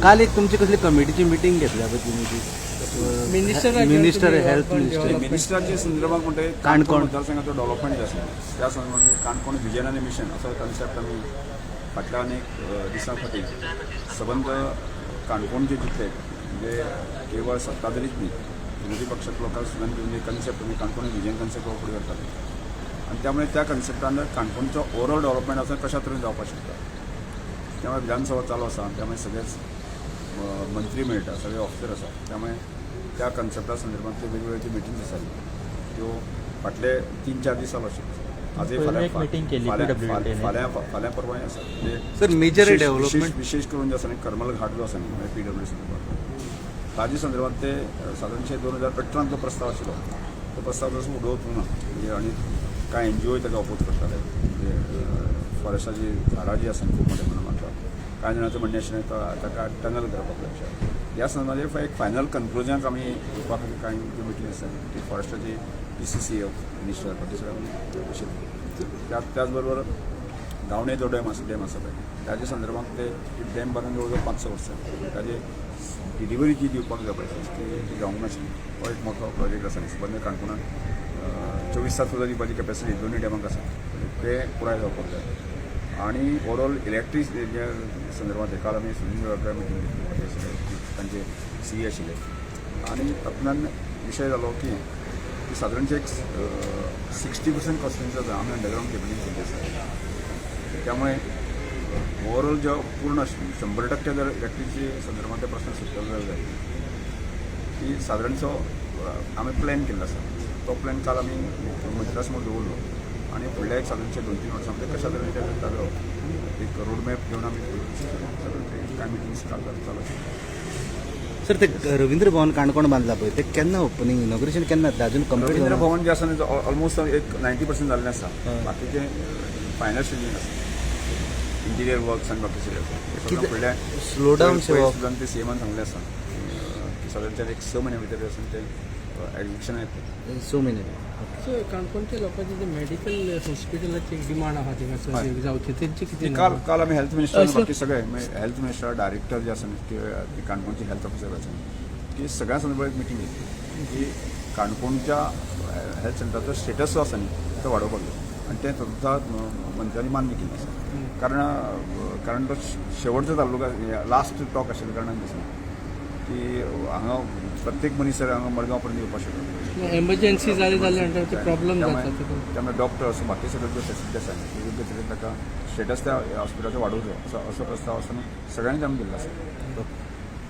काल एक तुमची कसली कमिटीची मिटींग घेतल्या पळय तुमी ती. मिनिस्टराक मिनिस्टर, तुम्ही हेल्थ urban minister. development. मिनिस्टराचे संदर्भात म्हणटे काणकोण. काणकोण मतदारसंघाचो डेव्हलपमेंट जे आसा त्या संदर्भात काणकोण विजन आनी मिशन असो कन्सेप्ट आमी फाटल्या अनेक दिसां खातीर सबंद काणकोणचे जितले, म्हणजे केवळ सत्ताधारीच न्ही, विरोधी पक्षांतल्या लोकांक सुद्दां घेवन एक कन्सेप्ट आमी काणकोण विजन कन्सेप्ट हो फुडें व्हरताले आनी त्यामुळे त्या कन्सेप्टा अंडर काणकोणचो ओवरऑल डेव्हलपमेंट आसा कशा तरेन जावपाक शकता. त्यामुळे विधानसभा चालू आसा, त्यामुळे सगळेच मंत्री मेळटा, सगळे ऑफिसर आसा. त्यामुळे त्या कन्सेप्टा संदर्भात वेगवेगळ्यो मिटिंग्स आसात त्यो फाटले 3-4 दीस चालू आशिल्ल्यो. आजय पयलीं फाल्यां एक meeting केली फाल्यां PWD ने. फाल्यां फाल्यां परवांय आसा. म्हणजे सर, मेजर डेव्हलपमेंट विशेष करून जे आसा न्ही, करमल घाट जो आसा न्ही, म्हणजे पीडब्ल्यू संदर्भात, ताजे संदर्भात ते सादारणशे 2018 जो प्रस्ताव आशिल्लो तो प्रस्ताव जसो उडोवचो ना. म्हणजे आनी कांय एनजीओ ताका अपोज करताले. म्हणजे फॉरेस्टाची झाडां जी आसा न्ही, खूब मोठ्या प्रमाणात मारता. कांय जाणांचें म्हणणें आशिल्लें ताका टनल करपाक जाय अशें. ह्या संदर्भात एक फायनल कन्क्लुजनाक आमी येवपा खातीर कांय ज्यो मिटींग आसा ती फॉरेस्टाची पीसीसीएफ मिनिस्टर बाकी सगळ्या आमी त्याच बरोबर गावणे जो डॅम आसा, डॅम आसा पळय, ताजे संदर्भात ते डॅम बांदून जवळ जवळ 5-6 वर्सां, ताजे डिलिव्हरी जी दिवपाक जाय पळय ती जावंक नाशिल्ली. हो एक मोठो प्रोजेक्ट आसा. सबंद काणकोणान 24 तास सुद्दां दिवपाची कॅपॅसिटी दोनूय डॅमांक आसा, ते पुराय जावपाक जाय. आनी ओवरऑल इलेक्ट्रीक जे संदर्भात काल आमी सुनील वेळार मिटींग घेतली, ते सगळे तांचे सी आशिल्ले आनी तातूंतल्यान विशय जालो की की सादारणशे एक 60% कॉस्टिंग आसा. आमी अंडरग्रावंड केबलिंग केल्ली आसा. त्यामुळे ओवरऑल जो पूर्ण 100% जर इलेक्ट्रिकचे संदर्भात ते प्रश्न सुट्टलो जाल्यार की सादारणसो आमी प्लॅन केल्लो आसा. तो प्लॅन काल आमी मंत्र्या समोर दवरलो आनी फुडल्या एक सादारणशे 2-3 वर्सां भितर कशा तरेन ते ताजो एक रोड मॅप घेवन आमी सादारण ते कांय मिटिंग्स काल चालू आशिल्ल्यो. सर, ते रवींद्र भवन काणकोण बांदला पळय, ते केन्ना ओपनिंग, इनॉग्रेशन केन्ना जातलें? अजून कंप्लीट रवींद्र भवन जे आसा न्ही, ऑलमोस्ट एक 90% जाल्लें आसा. बाकीचे फायनल स्टेजीन आसा, इंटिरियर वर्क्स आनी बाकी सगळें आसा. ते सगळें कितें फुडल्या slow down पयर सेवा सुद्दां ते सीएमान सांगलें आसा की सादारणच्यान एक 6 म्हयन्या भितर आसा ते एक्झिक्युशन येतलें. 6 महिने. सो काणकोणच्या लोकांची जे मेडिकल हॉस्पिटलाची एक डिमांड आहा थिंगासर जावची, तेंची कितें? काल काल आमी हेल्थ मिनिस्टर सर. बाकी सगळे हेल्थ मिनिस्टर डायरेक्टर जे आसा न्ही, ते काणकोणचे हेल्थ ऑफिसर आसा न्ही, की सगळ्या संदर्भात एक मिटींग घेतली की काणकोणच्या हेल्थ सेंटराचो स्टेटस जो आसा न्ही तो वाडोवपाक जाय आनी तें सुद्दां मंत्र्यांनी मान्य केल्लें आसा. कारण कारण तो शेवटचो तालुका, लास्ट टॉक आशिल्ल्या कारणान दिसना की हांगा प्रत्येक मनीस जर हांगा मडगांव पर्यंत येवपाक शकता. एमर्जन्सी जाली जाल्यार म्हणटा ते प्रॉब्लम जाता. त्यामुळे डॉक्टर्स बाकी सगळे ज्यो फॅसिलिटी आसा न्ही, योग्य तरेन ताका स्टेटस त्या हॉस्पिटलाचो वाडोवचो असो असो प्रस्ताव आसा. सगळ्यांनी आमी दिल्लो आसा.